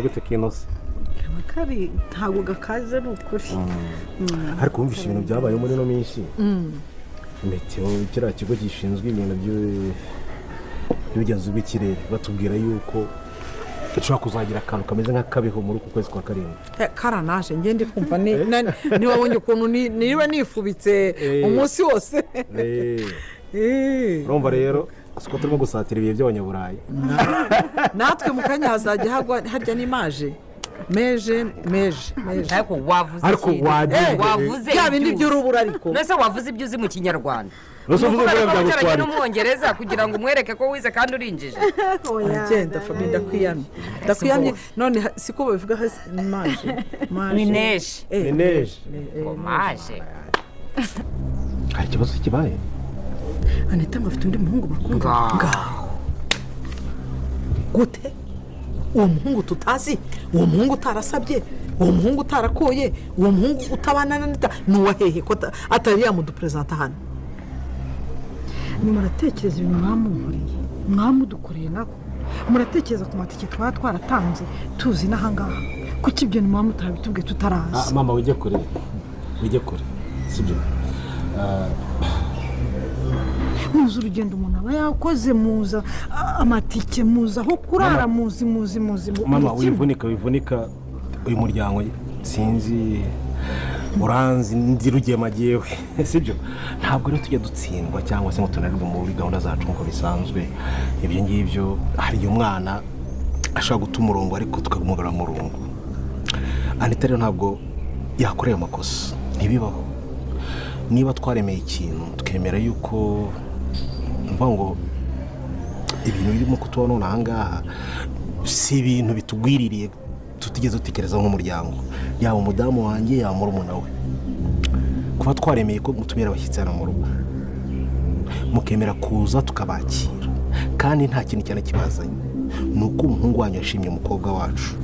Gute kinose? Kaba kari, ntabwo gakaze, ni ukuri. Ariko wumvishe ibintu byabaye muri ino minsi, météo, kiriya kigo gishinzwe ibintu by'ubugenzuzi bw'ikirere, batubwira yuko dushobora kuzagira akantu kameze nk'akabeho muri uku kwezi kwa karindwi. Karanaje, njye ndi kumva ntiwabonye ukuntu niba nifubitse umunsi wose. Urumva rero siko turimo gusatira ibihe by'abanyaburayi. Natwe mu kanya hazajya hagwa harya ni maje meje meje meje. Ariko wavuze Ariko ikintu. wagiye. Wavuze bya bindi ibyo uzi. By'urubura ariko. Mbese wavuze ibyo uzi mu Kinyarwanda? Mbese uvuze Ni ukubera ngo ko wicaranye byagutwara iki? n'Umwongereza kugira ngo umwereke ko wize kandi urinjije. Aragenda. Fabi, ndakwiyamye, ndakwiyamye. None siko babivuga hasi, ni maje maje. Ni neje. Ni neje. Ngo maje. Hari ikibazo kibaye? Anita ngo afite undi muhungu bakunda. Ngaho. Ngaho gute? Uwo muhungu tutazi, uwo muhungu utarasabye, uwo muhungu utarakoye, uwo muhungu utabana na Anita, ni uwa hehe ko atari yamuduperezanta hano? Muratekereza ibintu mwamunkoreye, mwamudukoreye nako? Muratekereza ku matike twaba twaratanze tuzi n'ahangaha? Kuki ibyo muba mutarabitubwiye tutarazi? Ah, mama, ujye kure, ujye kure, sibyo? Muzi urugendo umuntu aba yakoze, muza amatike, muzi aho kurara, muzi, muzi, muzi Mama, buri kimwe. Wivunika, wivunika. Uyu muryango sinzi uranzi, ndi Rugema jyewe, sibyo? Ntabwo rero tujya dutsindwa cyangwa se ngo tunanirwe muri gahunda zacu nk'uko bisanzwe. Ibyo ngibyo, hari igihe umwana ashobora guta umurongo ariko tukamugarura mu murongo. Anita rero ntabwo yakoreye amakosa, ntibibaho. Niba twaremeye ikintu, tukemera yuko mvuga ngo ibintu birimo kutubona none aha ngaha si ibintu bitugwiririye tutigeze dutekereza nk'umuryango, yaba umudamu wanjye, yaba murumuna we. Kuba twaremeye ko mutubera abashyitsi hano mu rugo, mukemera kuza tukabakira, kandi nta kintu cyane kibazanye, ni uko umuhungu wanyu yashimye umukobwa wacu.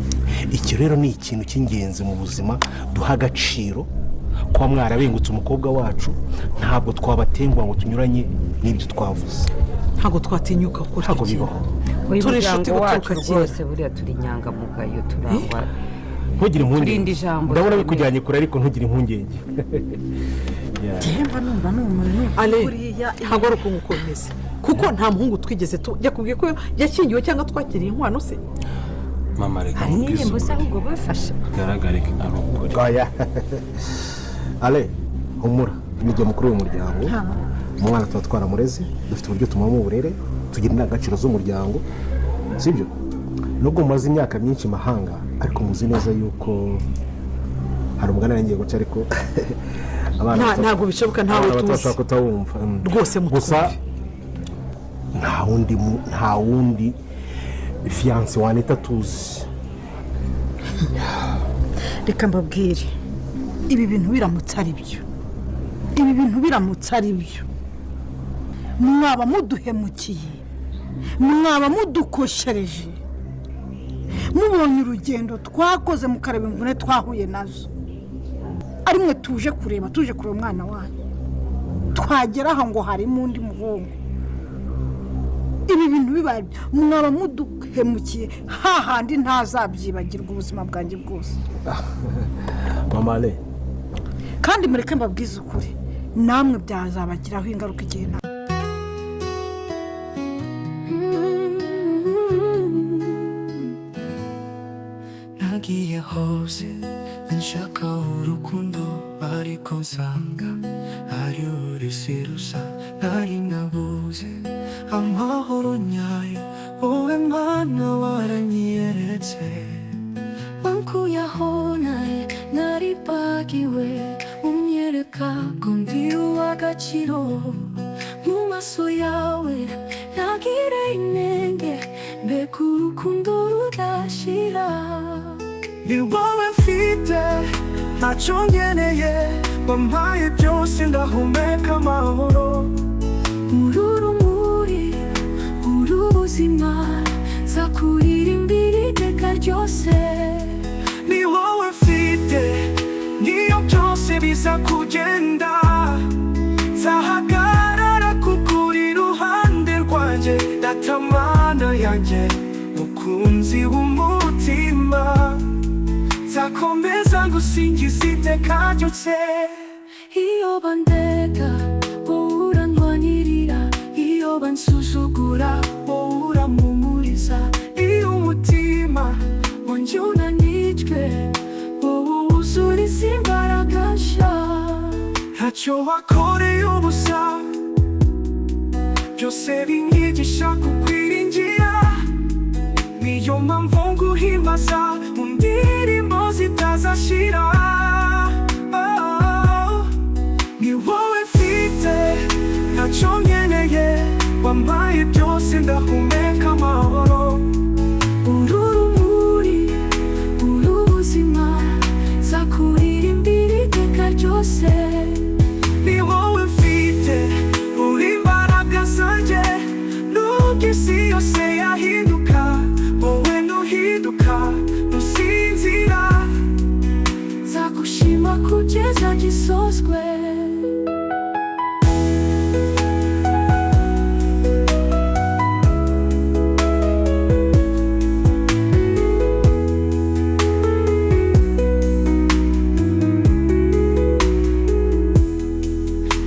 Icyo rero ni ikintu cy'ingenzi mu buzima duha agaciro. Kuba mwarabengutse umukobwa wacu, ntabwo twabatenguha ngo tunyuranye n'ibyo twavuze. Ntabwo twatinyuka gukora Ntabwo icyo kintu. bibaho. Uyu Turi inshuti muryango wacu guturuka kera. rwose, buriya turi inyangamugayo, turangwa Ntugire impungenge. Turinde ijambo Ndabona twemera. bikujyanye kure, ariko ntugire impungenge. Njyewe numva numiwe. Ale, Buriya ntabwo ari uko nguko bimeze, kuko nta muhungu twigeze tu yakubwiye ko yashyingiwe cyangwa twakiriye inkwano se? Mama, reka Hari mubwize n'irembo se ukuri. ahubwo bafashe. Bigaragare ko ari ukuri. Oya Ale, humura, nijye mukuru w'umuryango. Umwana tuba twaramureze, dufite uburyo tumuha uburere, tugira indangagaciro z'umuryango, sibyo? Nubwo mumaze imyaka myinshi mahanga, ariko muzi neza yuko hari umugani ngiye guca, ariko abana Ntabwo bishoboka, ntawe abana bato tuzi. bashobora kutawumva. Rwose mutwumve. Gusa nta wundi fiancé wa Anita tuzi. Reka mbabwire, ibi bintu biramutse ari byo, ibi bintu biramutse ari byo, mwaba muduhemukiye, mwaba mudukoshereje. Mubonye urugendo twakoze, mukareba imvune twahuye nazo, ari mwe tuje kureba, tuje kureba umwana wanyu, twagera aha ngo harimo undi muhungu. Ibi bintu bibaye byo, mwaba muduhemukiye hahandi ntazabyibagirwa ubuzima bwanjye bwose. Mama Ale. Kandi mureke mbabwize ukuri, namwe byazabagiraho ingaruka igihe nta Nagiye hose nshaka urukundo, ariko nsanga ari urisi rusa. Nari nabuze amahoro nyayo, wowe Mana waranyiyeretse. Wankuye aho nari naribagiwe, unyereka ko ndi uw'agaciro mu maso yawe, ntagire inenge. Mbega urukundo rudashira! Ni wowe mfite, ntacyo nkeneye, wampaye byose, ndahumeka amahoro. Uru rumuri, uru buzima, nzakuririmbira iteka ryose. Ni wowe mfite, niyo byose biza kugenda, nzahagarara kuko uri iruhande rwanjye, data, Mana yanjye. Mukunzi w'umutima, nzakomeza ngusingiza iteka ryose. Iyo bandeka, wowe urandwanirira. Iyo bansuzugura, wowe urampumuriza. Iyo umutima wanjye unanijwe, wowe wuzuriza imbaraga nshya. Ntacyo wakoreye ubusa, byose binyigisha kukwiringira. Niyo mpamvu nguhimbaza mu ndirimbo zitazashira. Oh, ni wowe mfite, ntacyo nkeneye. Wampaye byose, ndahumeka amahoro. Uru rumuri, uru buzima, nzakuririmbira iteka ryose. Ni wowe mfite, uri imbaraga zanjye. Nubwo isi yose yahinduka, wowe ntuhinduka, ntusinzira. Nzagushima kugeza gisozwe.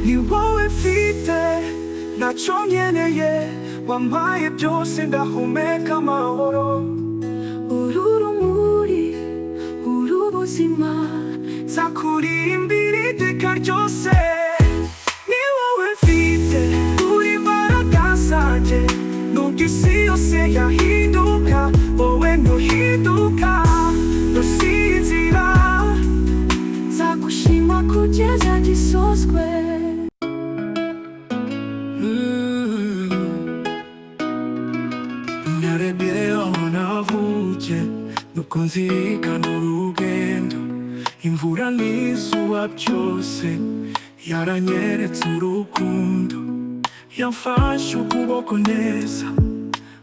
Ni wowe mfite, ntacyo nkeneye. Wampaye byose, ndahumeka amahoro. Uru rumuri, uru buzima, Nzakuririmbira iteka ryose. Ni wowe mfite, uri imbaraga zanjye. Nubwo isi yose yahinduka, wowe ntuhinduka, ntusinzira. Nzagushima kugeza gisozwe. Narebye aho navukiye, nuko nzirikana urugendo. Imvura n'izuba byose yaranyeretse urukundo. Yamfashe ukuboko neza,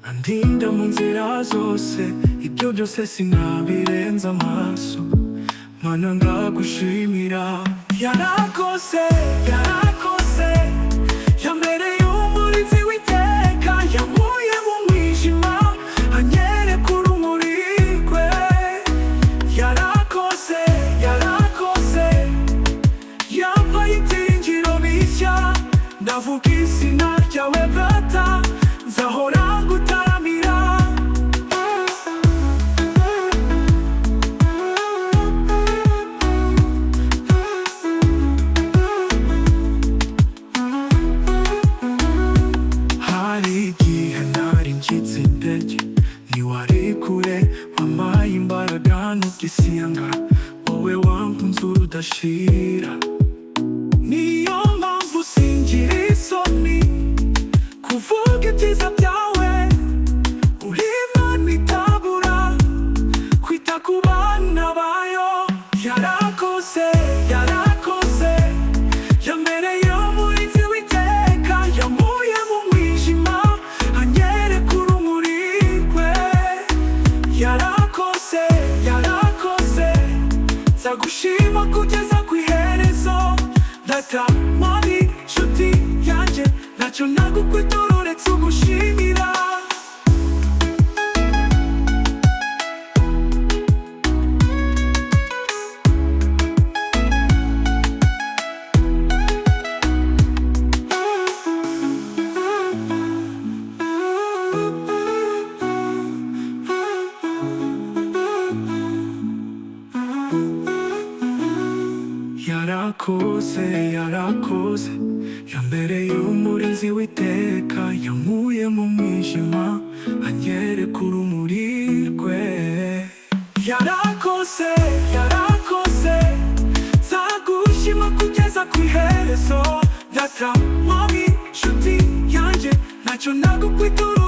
andinda mu nzira zose. Ibyo byose sinabirenza amaso. Mana, ndagushimira. Yarakoze, yarakoze, yambereye umurinzi w'iteka. Yankuye mu mwijima, anyereka urumuri rwe. Yarakoze, yarakoze, yampaye ibyiringiro bishya. Ndavuga izina ryawe data, nzahora ngutaramira. Hari igihe nari ncitse intege, ntiwari kure. Wampaye imbaraga nubwo isi yanga. Wowe wampunze urudashira. Niyo mpamvu singira isoni kuvuga ibyiza byawe. Uri Imana itabura kwita ku bana bayo. Yarakoze, yarakoze, yambereye umurinzi w'iteka. Yankuye mu mwijima, anyereka urumuri rwe. Yarakoze, yarakoze, nzagushima kugeza ku iherezo. Data, mwami, nshuti yanjye, ntacyo nagukwitura uretse ugushimira. Yarakoze, yarakoze, yambereye umurinzi w'iteka. Yankuye mu mwijima, anyereka urumuri rwe. Yarakoze, yarakoze, nzagushima kugeza ku iherezo. Data, mwami, nshuti yanjye, ntacyo nagukwitura.